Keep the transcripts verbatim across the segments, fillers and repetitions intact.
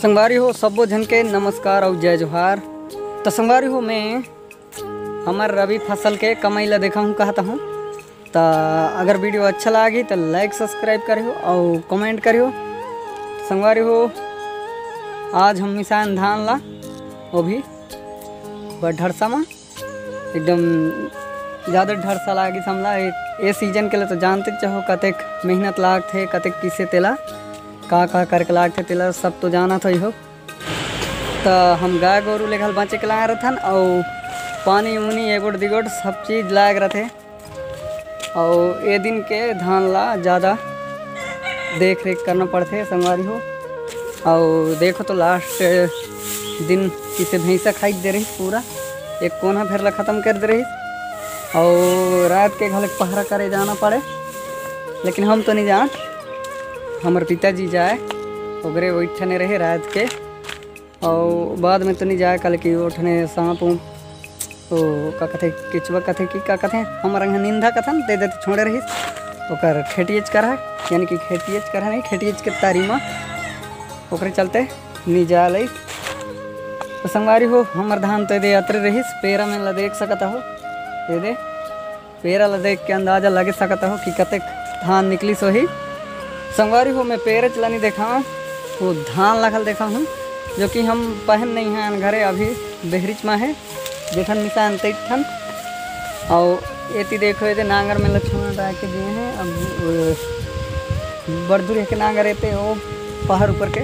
संगवारी हो, सब्बो झन के नमस्कार अउ जय जोहार। त संगवारी हो, मैं हमर रबी फसल के कमाई ला देखा हूँ, कहता हूँ। त अगर वीडियो अच्छा लागी त लाइक सब्सक्राइब करियो अउ कमेंट करियो। संगवारी हो, आज हम मिसान धान ला, वो भी बड़ ढरसा मा, एकदम ज़्यादा ढरसा लागिस हमला। ए, ए सीजन के लिए तो जानते चाहो कतेक मेहनत लागथे, कतेक किसे तेला का का करके लागथे, तेला सब तो जानत हो। त हम गाय गोरू ले घल बाँचे के लाए रथन, अउ पानी उनी एगोट दिगोट सब चीज लायक रथे। अउ ए दिन के धान ला ज़्यादा देख रेख करना पड़थे संगवारी हो। अउ देखो तो लास्ट दिन किसे भैंसा खाई दे रही पूरा, एक कोना भेर ला खत्म कर दे रही। अउ रात के घलक पहरा करे जाना पड़े, लेकिन हम तो नहीं जान, हमर पिताजी जाए, ओकरे ओइठने रहे रात के। अउ बाद में तो नहीं जाए, काले कि ओठने सांप उंप, ओ का कथे, केचुआ कथे कि का कथे, हमर अंग निंदा कथन, दे देते छोड़े रहिस। ओकर खेटियच कर है, यानी कि खेटियच कर है नहीं, खेटियच के तारी मा, ओकरे चलते नहीं जाए लई। तो संगवारी हो, हमर धान तो दे अतरे रहिस, पेरा में ला देख सकत हो, दे दे पेरा ला देख के अंदाजा लगे सकत हो कि कतेक धान निकलिस होही। संगवारी हो, मैं पेरेच ला नहीं देखाऊँ, वो धान ला घल देखाऊँ, जो कि हम पहन नहीं हैं घरे, अभी बेहरिच मा है, जेठन मिसान तेठन। अउ एती देखो, एदे नांगर में लछुआ डाल के दिए हैं। अब अ, बड़दुरिया के नांगर एते, वो पहाड़ ऊपर के,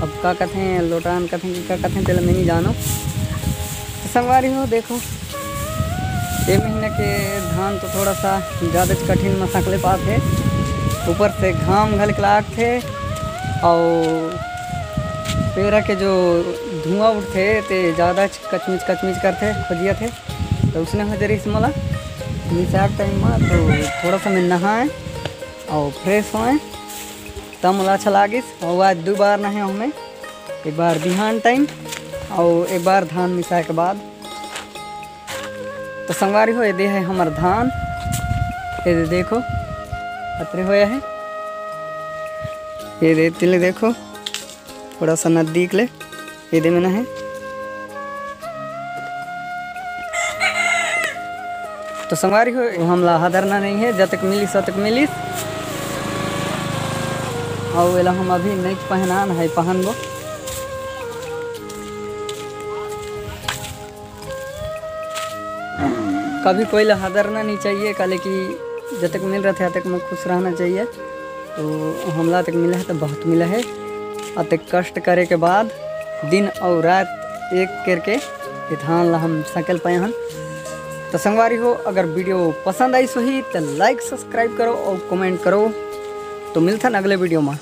अब का कथे, लोटान कथे कि का कथे, तेला मैं नहीं जानो। तो संगवारी हो, देखो, ये महीना के धान तो थोड़ा सा ज़्यादा कठिन मशक्कत पात है, ऊपर से घाम घलक लागथे, अउ पेरा के जो धुआं उठथे ते ज़्यादा कचमिच कचमिच करथे, खोजिया थे। तो उसने हो जरिस मोला मिसाक टाइम में, तो थोड़ा सा मैं नहाए और फ्रेश होए, तब मोला अच्छा लागिस। और आज दो बार नहाए हूँ मैं, एक बार बिहान टाइम और एक बार धान मिसाए के बाद। तो संगवारी हो, ये दे है हमर धान, ये दे देखो, अतरे होया है, ये दे तिले देखो, थोड़ा सा नजदीक ले, ये दे में ना है। तो संगवारी हो, हमला हदरना नहीं है, जतक मिलिस, ओतक मिलिस। अउ एला हम अभी नहीं पहनान है, पहनबो। कभी कोई ला हदरना नहीं चाहिए, काले कि जतक मिल रहा थे, अतक में खुश रहना चाहिए। तो हमला तक मिला है, तो बहुत मिला है। अतक कष्ट करे के बाद दिन और रात एक करके ये धान ला हम सकल पाए हन। तो संगवारी हो, अगर वीडियो पसंद आई सोही, तो लाइक, सब्सक्राइब करो और कमेंट करो। तो मिलथन अगले वीडियो में।